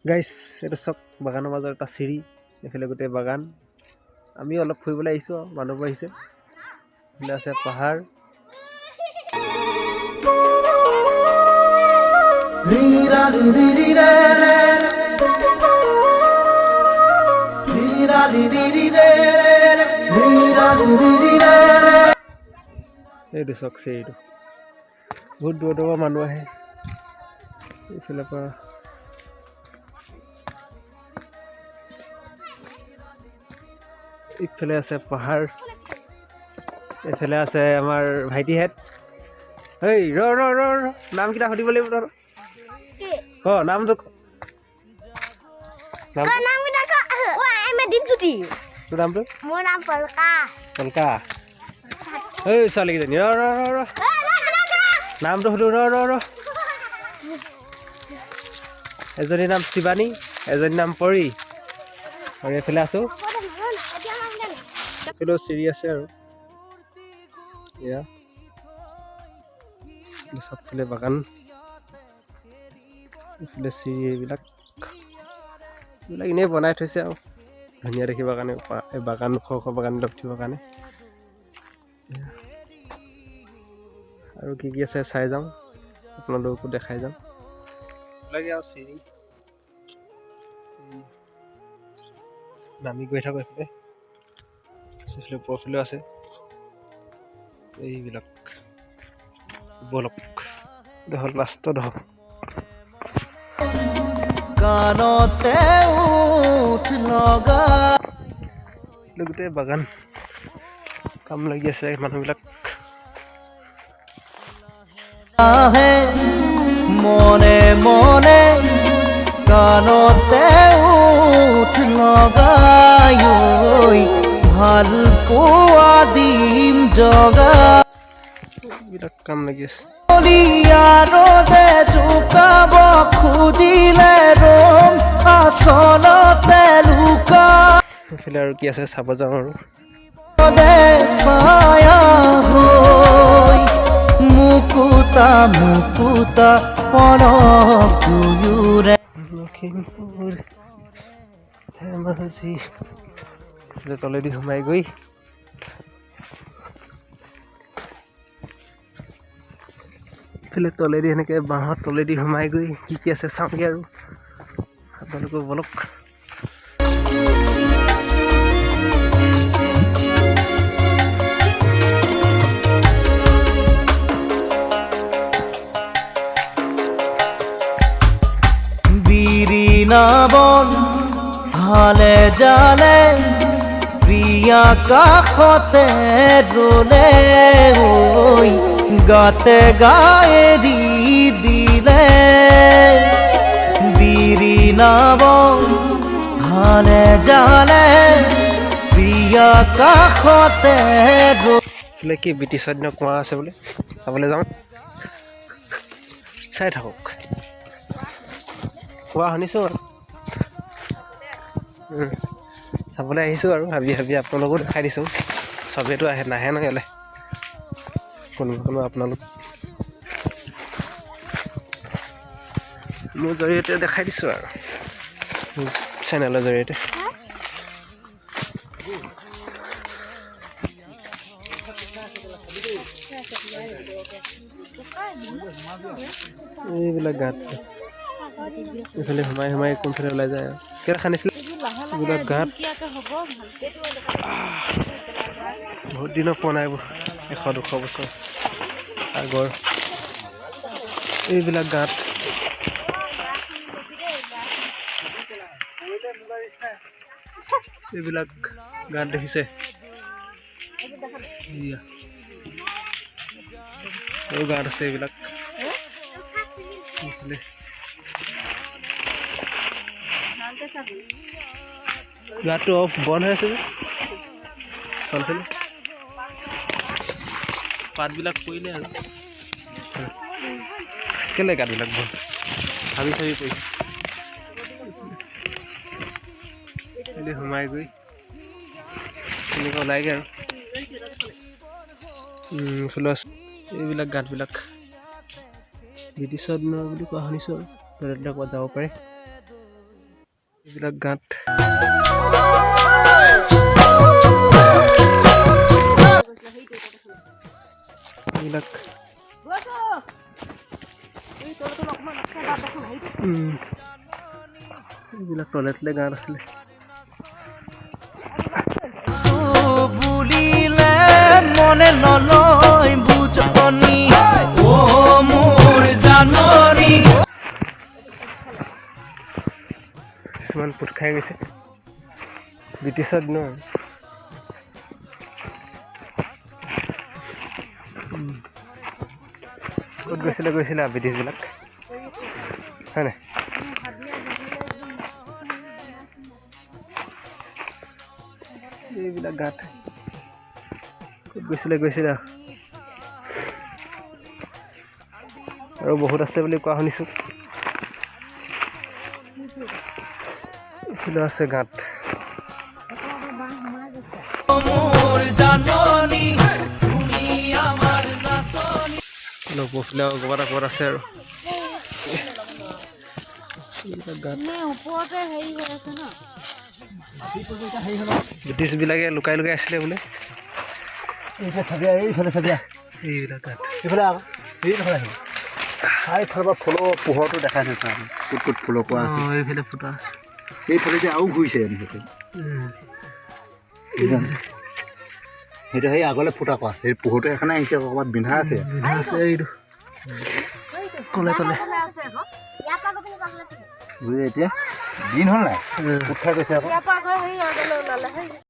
গাইছ, এইটো চাওক, বাগানৰ মাজত এটা চিৰি, এইফালে গোটেই বাগান। আমি অলপ ফুৰিবলৈ আহিছোঁ আৰু মানুহবোৰ আহিছে। এইফালে আছে পাহাৰ। এইটো চাওক চিৰিটো, বহুত দূৰ দূৰৰ মানুহ আহে এইফালৰ পৰা। ইফালে আছে পাহাৰ, এইফালে আছে আমাৰ ভাইটিহেঁত। এই ৰ ৰ ৰ ৰ, নামকেইটা সুধিব লাগিব তহঁতক। ক নামটো, ক নাম। দীপজ্যোতি। তোৰ নামটো? মোৰ নাম পলকা। পলকা। এই ছোৱালীকেইজনী, ৰ ৰ ৰ ৰ, নামটো সুধো, ৰ ৰ ৰ। এজনীৰ নাম শিৱানী, এজনীৰ নাম পৰী। আৰু এইফালে আছোঁ, এইফালেও চিৰি আছে আৰু এয়া চবফালে বাগান, এইফালে চিৰি। এইবিলাক এনেই বনাই থৈছে আৰু ধুনীয়া দেখিবৰ কাৰণে, এই বাগান, ওখ ওখ বাগানবিলাক উঠিবৰ কাৰণে। আৰু কি কি আছে চাই যাওঁ, আপোনালোককো দেখাই যাওঁ। লাগে আৰু চিৰি নামি গৈ থাকোঁ। এইফালে এইফালে ওপৰফালেও আছে এইবিলাক। ব'লক, এইটো হ'ল লাষ্টৰ দহ। কাণতে ওঁঠ লগা। গোটেই বাগান, কাম লাগি আছে মানুহবিলাক। আহে মনে মনে, কাণতে ওঁঠ লগাই ঐ, ভাল পোৱা দিম জগা। এইবিলাক কাম লাগি আছে। ৰদে জোকাব খুজিলে ৰম আচলতে লুকা। এইফালে আৰু কি আছে চাব যাওঁ আৰু। দে ছায়া হৈ মুকুতা মুকুতা পলক দুয়োৰে। লখিমপুৰ, ধেমাজি। এইফালে তলেদি সোমাই গৈ এইফালে তলেদি এনেকৈ বাঁহৰ তলেদি সোমাই গৈ কি কি আছে চাওঁগৈ আৰু আপোনালোকেও বলক। বিৰিণাবন হালে জালে, প্ৰিয়া কাষতে ৰলে ঐ, গাতে গায়েৰি দিলে। বিৰিণাবন হালে জালে, প্ৰিয়া কাষতে এইফালে কি ব্ৰিটিছৰ দিনৰ কুঁৱা আছে বোলে, চাবলৈ যাওঁ। চাই থাকক, কোৱা শুনিছোঁ আৰু চাবলৈ আহিছোঁ আৰু ভাবি ভাবি আপোনালোকো দেখাই দিছোঁ। চবেইতো আহে নাহে নহয় ইয়ালৈ, কোনোবা কোনোবা আপোনালোক মোৰ জৰিয়তে দেখাই দিছোঁ আৰু চেনেলৰ জৰিয়তে। এইবিলাক গাঁত, এইফালে সোমাই সোমাই কোনফালে ওলাই যায় আৰু কেইটা খান্দিছিলে এইবিলাক গাঁত। বহুত দিনৰ পুৰণা এইবোৰ, 100-200 বছৰ আগৰ এইবিলাক গাঁত। এইবিলাক গাঁত দেখিছে? এইয়া আৰু গাঁত আছে এইবিলাক। এইফালে গাঁতটো অফ, বন্ধ হৈ আছে যে তলফালে পাতবিলাক পৰিলে আৰু কেলে গাঁতবিলাক বন্ধ, ভাবি চাবি পৰিছে। এইফালে সোমাই গৈ তেনেকৈ ওলাইগৈ আৰু এইফালে আছে এইবিলাক গাঁতবিলাক, ব্ৰিটিছৰ দিনৰ বুলি কোৱা শুনিছোঁ আৰু তলে তলে ক'ৰবাত যাব পাৰে। এইবিলাক গাঁত। এইবিলাক এইবিলাক তলে তলে গাঁত আছিলে। বুলিলে মনে নলয় বুজনি, অ মোৰ জাননী। কিছুমান পোত খাই গৈছে, ব্ৰিটিছৰ দিনৰ। ক'ত গৈছিলে গৈছিলে আৰু ব্ৰিটিছবিলাক, হয় নাই? এইবিলাক গাঁত ক'ত গৈছিলে গৈছিলে আৰু। আৰু বহুত আছে বুলি কোৱা শুনিছোঁ। এইফালেও আছে গাঁত। মোৰ জাননী, তুমি আমাৰ নাচনী। অলপ ওপৰফালেও ক'ৰবাত ক'ৰবাত আছে আৰু এইবিলাক গাঁত। ওপৰতে হেৰি হৈ আছে ন? ব্ৰিটিছবিলাকে লুকাই লুকাই আছিলে বোলে। এইফালে চাবি। এইবিলাক গাঁত। এইফালে আকৌ এইফালে আহিব। এইফালৰ পৰা ফুলৰ পোহৰটো দেখাই নাপায়, ক'ত ক'ত ফুলৰ পৰা। অঁ, এইফালে ফুটা আছে। এইফালে যে আৰু ঘূৰিছে সেইটো। সেইটো সেই আগলৈ ফুটা কৰা সেই পোহৰটো সেইকাৰণে আহিছে আকৌ, ক'ৰবাত বিন্ধা আছে। বিন্ধা আছে এইটো তলে তলে। আছে আকৌ ইয়াৰ পৰা গৈ পিনে পাছলৈ আছে। বুজিলি, এতিয়া দিন হ'ল নাই, উঠ খাই গৈছে আকৌ। ইয়াৰ পৰা গৈ সেই আগলৈ ওলালে সেই।